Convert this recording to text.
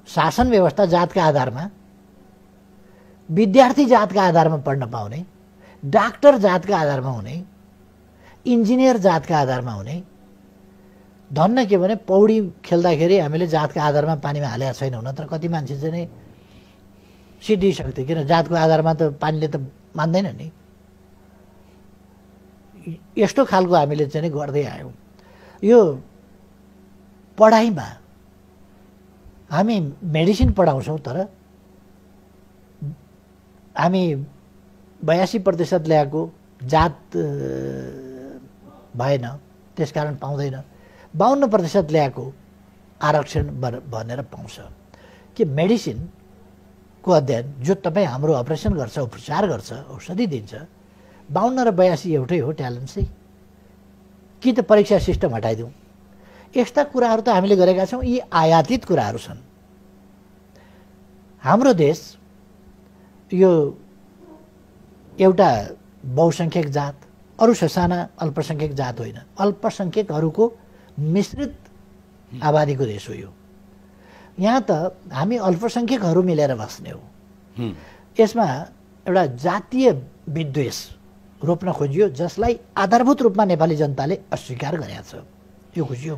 शासन व्यवस्था जातका आधारमा, विद्यार्थी जातका आधारमा पढ्न पाउने, डाक्टर जातका आधारमा हुने, इन्जिनियर जातका आधारमा हुने, धन्न के भने पौडी खेल्दाखेरि हामीले जातका आधारमा पानीमा हालेका छैनौँ, नत्र कति मान्छे चाहिँ नै सिद्धिसक्थ्यो। किन जातको आधारमा त पानीले त मान्दैन नि। यस्तो खालको हामीले चाहिँ गर्दै आयौँ। यो पढाइमा हामी मेडिसिन पढाउँछौँ, तर हामी 82% ल्याएको जात भएन, त्यसकारण पाउँदैन। 52% ल्याएको आरक्षण भनेर पाउँछ। कि मेडिसिनको अध्ययन जो तपाईँ हाम्रो अपरेसन गर्छ, उपचार गर्छ, औषधि दिन्छ, 52 र 82 एउटै हो ट्यालेन्ट चाहिँ। कि त परीक्षा सिस्टम हटाइदिउँ। यस्ता कुराहरू त हामीले गरेका छौँ। यी आयातित कुराहरू छन्। हाम्रो देश यो एउटा बहुसङ्ख्यक जात, अरू ससाना अल्पसङ्ख्यक जात होइन, अल्पसङ्ख्यकहरूको मिश्रित आबादीको देश हो यो। यहाँ त हामी अल्पसङ्ख्यकहरू मिलेर बस्ने हो। यसमा एउटा जातीय विद्वेष रोप्न खोजियो, जसलाई आधारभूत रूपमा नेपाली जनताले अस्वीकार गरेका छ। यो खुसी हो।